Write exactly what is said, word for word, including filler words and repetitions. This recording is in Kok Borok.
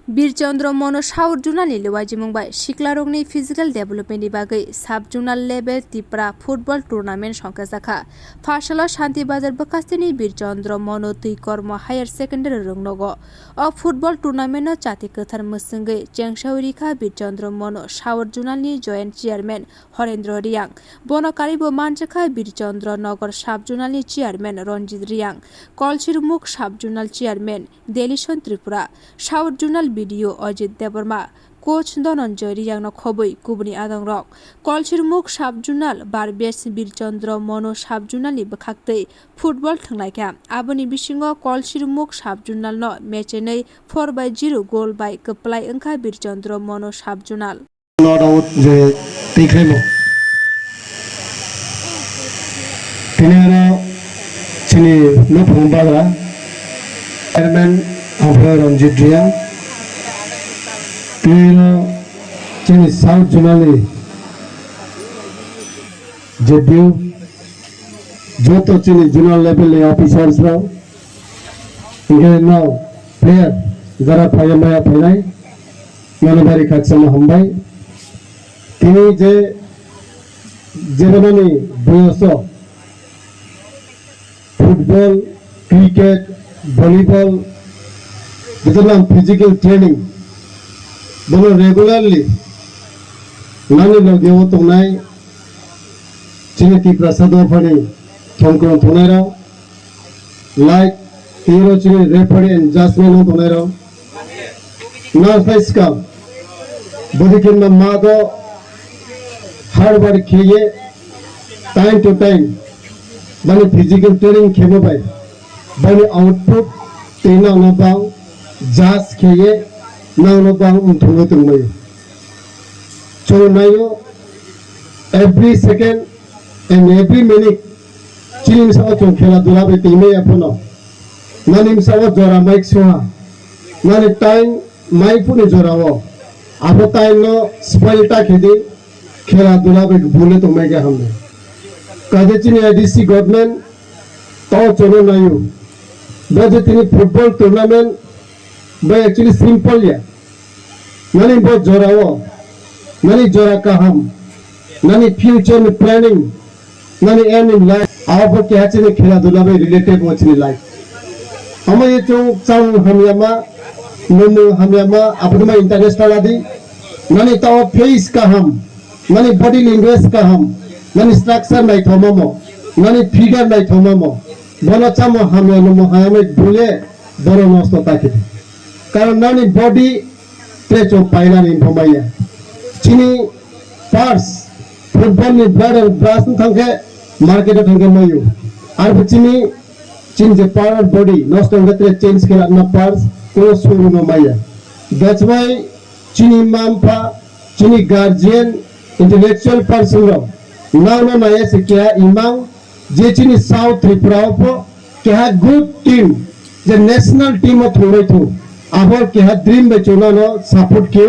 Bir Chandra Mono South Zonal ni lewajimung bai siklarokni physical development ni bagwi sub zonal level Tipra football tournament songkha jakha. Pharsalo Shanti Bazar bwkhasteni Bir Chandra Mono Twi Kormo Higher Secondary rwngnogo. O football tournament no chati kwthar mwswngwi chengsawi rikha Bir Chandra Mono South Zonal ni Joint Chairman Horendra Riang. Bono karibo manjakha Bir Chandra Nagar Sub Zonal ni Chairman Ranjit Riang, Kolsirmukh Sub Zonal Chairman Delison Tripura, South Zonal B D O Ajit Debbarma, Coach Dhananjay Riang no khobwi kubuni adongrok. Kolsirmukh Sub Zonal Barbesh Bir Chandra Mono Sub Zonal ni bwkhaktwi football thwnglaikha. Aboni bisingo Kolsirmukh Sub Zonal no match nwi four by zero goal bai kwplai wngkha Bir Chandra Mono Sub Zonal. Not out je tikhlemo. Tini ano chini nuphung bagra chairman Amphorai Ranjit Riang. Tini ano chini South Zonal ni je biu joto chini zonal level ni officers rok, hingke no player jara phaiya maya phainai, nono bari khakchangma hambai. Tini je, jebonani boyoso football, cricket, volleyball, joto nang physical training, bono regularly nani loge o tongnai chini Tiprasa dophani thongkrong thongnai rok, like tiro chini referee and judgment no tongnai rok. Nang sai skang bodi kinma ma do hard work kheye time to time bani physical training khemo bai bani output tei nang no bang judge kheye nang no bang umthungwi tongmai. Chwng naio every second and every minute chini bwskango chwng khela dula bai twi maya phano. Nani bwskango jora mai ksoha. Nani time mai phuni jora o. Abo time no spoil ta khedi khela dula bai bule tongmai khe hamle. Kaje chini A D C government tao chono naio. Bo je tini football tournament bai actually simple ya. Nani bo jora o, nani jora kaham, nani future ni planning, nani aim in life, abo bo keha chini khela dula bai related mo chini life. Amo ye chwng chang hamyama, numu hamyama, abo ma interest tala di. Nani tao face kaham, nani body language kaham, nani structure naithoma mo, nani figure naithoma mo, bono chamo hamya numu hamya bule, bono nosto ta khedi. Karon nani body tre chwng painani wngpha maya. Chini parts, football ni blade and brush wng thangkhe market o thangkhe mayo. Arphuh chini, chini je power body nosto wngkhe tre change khe lakna parts kuno showroom o maya. That's why chini mma mpha, chini guardian, intellectual person rok nangno naya se keha imang je chini South Tripura o pho keha good team, je national team o thwngwi thu, abo keha dream bai chwngno support khe-o,